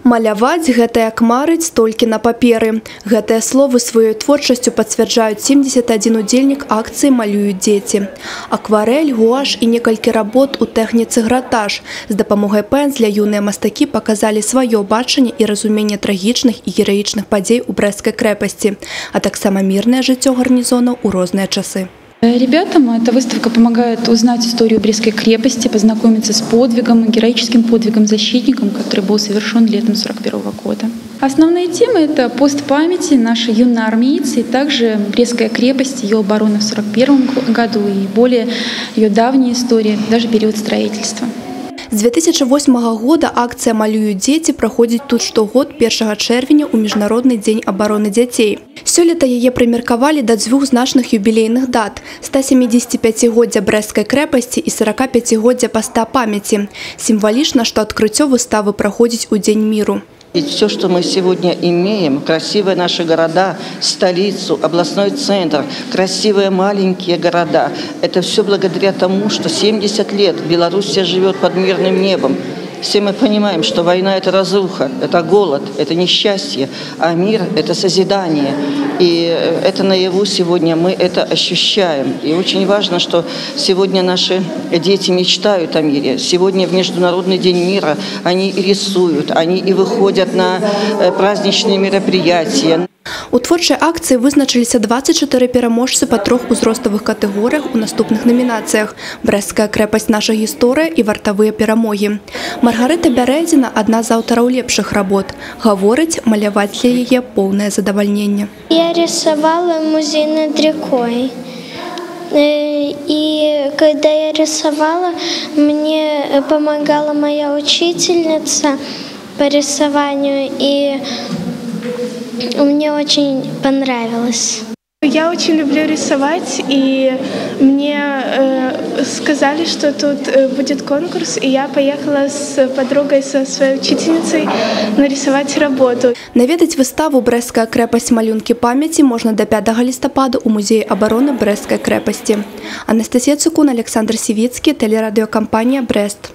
Маляваць — гэта як марыць, толькі на паперы. Гэтыя словы сваёй творчасцю пацвярджаюць 71 удзельнік акцыі «Малююць дзеці». Акварэль, гуаш і некалькі работ у тэхніцы гратаж. З дапамогай пэндзля юныя мастакі паказалі сваё бачанне і разуменне трагічных і гераічных падзей у Брэсцкай крэпасці, а таксама мірнае жыццё гарнізонаў у розныя часы. Ребятам эта выставка помогает узнать историю Брестской крепости, познакомиться с подвигом, героическим подвигом защитником, который был совершен летом 1941 года. Основные темы – это пост памяти, наши юноармейцы, и также Брестская крепость, ее оборона в 1941 году и более ее давняя история, даже период строительства. З 2008 года акцыя «Малююць дзеці» праходзіць тут штогод 1 чэрвеня ў Міжнародны дзень абароны дзяцей. Сёлета яе прымеркавалі да дзвюх значных юбілейных дат – 175-годдзя Брэсцкай крэпасці і 45-годдзя паста памяці. Сімвалічна, што адкрыццё выставы праходзіць у Дзень міру. Ведь все, что мы сегодня имеем, красивые наши города, столицу, областной центр, красивые маленькие города, это все благодаря тому, что 70 лет Белоруссия живет под мирным небом. Все мы понимаем, что война – это разруха, это голод, это несчастье, а мир – это созидание. И это наяву сегодня мы это ощущаем. И очень важно, что сегодня наши дети мечтают о мире. Сегодня, в Международный день мира, они и рисуют, они и выходят на праздничные мероприятия. У творчай акцыі вызначыліся 24 пераможцы па трох узроставых катэгорыях у наступных намінацыях: «Брэсцкая крэпасць. Наша гісторыя» і «Вартавыя перамогі». Маргарыта Бярэзіна — адна з аўтараў лепшых работ. Гаворыць, маляваць для яе поўнае задавальненне. Я рисовала музей над рекой. И когда я рисовала, мне помогала моя учительница по рисованию, и мне очень понравилось. Я очень люблю рисовать, и мне сказали, что тут будет конкурс, и я поехала с подругой, со своей учительницей нарисовать работу. Наведаць выставу «Брэсцкая крэпасць. Малюнкі памяці» можна да 5 лістапада ў музеі абароны Брэсцкай крэпасці. Анастасія Цукун, Аляксандр Сівіцкі, тэлерадыёкампанія «Брэст».